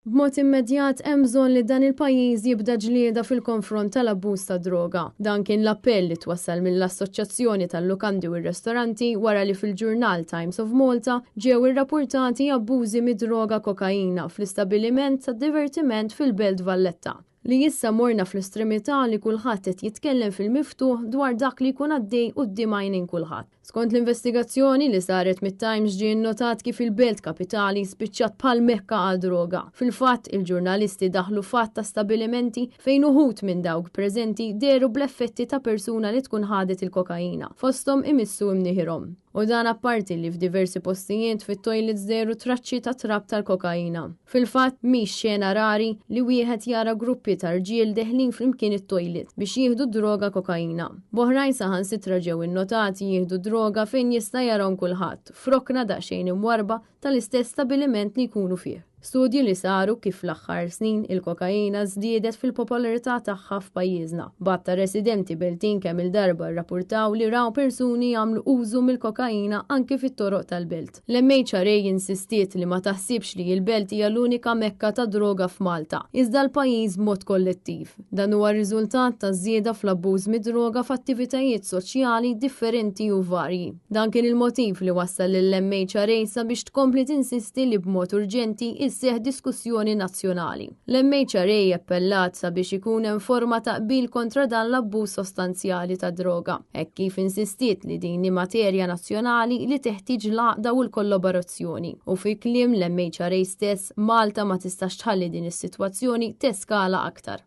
B'mod immedjat hemm bżonn li dan il-pajjiż jibda ġlieda fil-konfront tal-abbuż tad-droga. Dan kien l-appell li twassal mill-Assoċjazzjoni tal-Lukandi u r-Ristoranti wara li fil-ġurnal Times of Malta ġew irrapurtati abbużi mid-droga kokaina fl-istabiliment ta' divertiment fil-Belt Valletta. Li issa morna fl-estremità li kulħadd qed jitkellem fil-miftuħ dwar dak li jkun għaddej quddiem għajnejn kulħadd. Skont l-investigazzjoni li saret mit-Times ġie nnotat kif il-belt kapitali spiċċat bħal mekka għal droga. Fil-fatt, il-ġurnalisti daħlu f'għadd ta' stabilimenti fejn uħud minn dawk preżenti dehru bl-effetti ta' persuna li tkun ħadet il-kokaina, fosthom imissu imnieħirhom. U dan apparti li f'diversi postijiet fit-toilets dehru traċċi ta' trab tal-kokaina. Fil-fatt, mhix xena rari li wieħed jara gruppi ta' rġiel deħlin flimkien it-toilet biex jieħdu d-droga kokaina. B'oħrajn saħansitra ġew innotati jieħdu d-droga fejn jista' jarahom kulħadd, f'rokna daqsxejn imwarrba tal-istess stabiliment li jkunu fih. Studji li saru kif fl-aħħar snin il-kokaina żdiedet fil-popolarità tagħha f'pajjiżna. B'għadd ta' residenti Beltin kemm-il darba rrapurtaw li raw persuni jagħmlu użu mill-kokaina anki fit-toroq tal-belt. L-MHRA insistiet li ma taħsibx li l-belt hija l-unika mekka ta' droga f'Malta, iżda l-pajjiż b'mod kollettiv. Dan huwa r-riżultat ta' żieda fl-abbuż mid-droga f'attivitajiet soċjali differenti u varji. Dan kien il-motiv li wassal lill-MHRA sabiex tkompli tinsisti li b'mod urġenti isseħħ diskussjoni nazzjonali. L-MHRA appellat sabiex ikun hemm forma ta' qbil kontra dan l-abbuż sostanzjali ta' droga, hekk kif insistiet li din hi materja nazzjonali li teħtieġ l-għaqda u l-kollaborazzjoni. U fi kliem l-MHRA stess, Malta ma tistax tħalli din is-sitwazzjoni teskala aktar.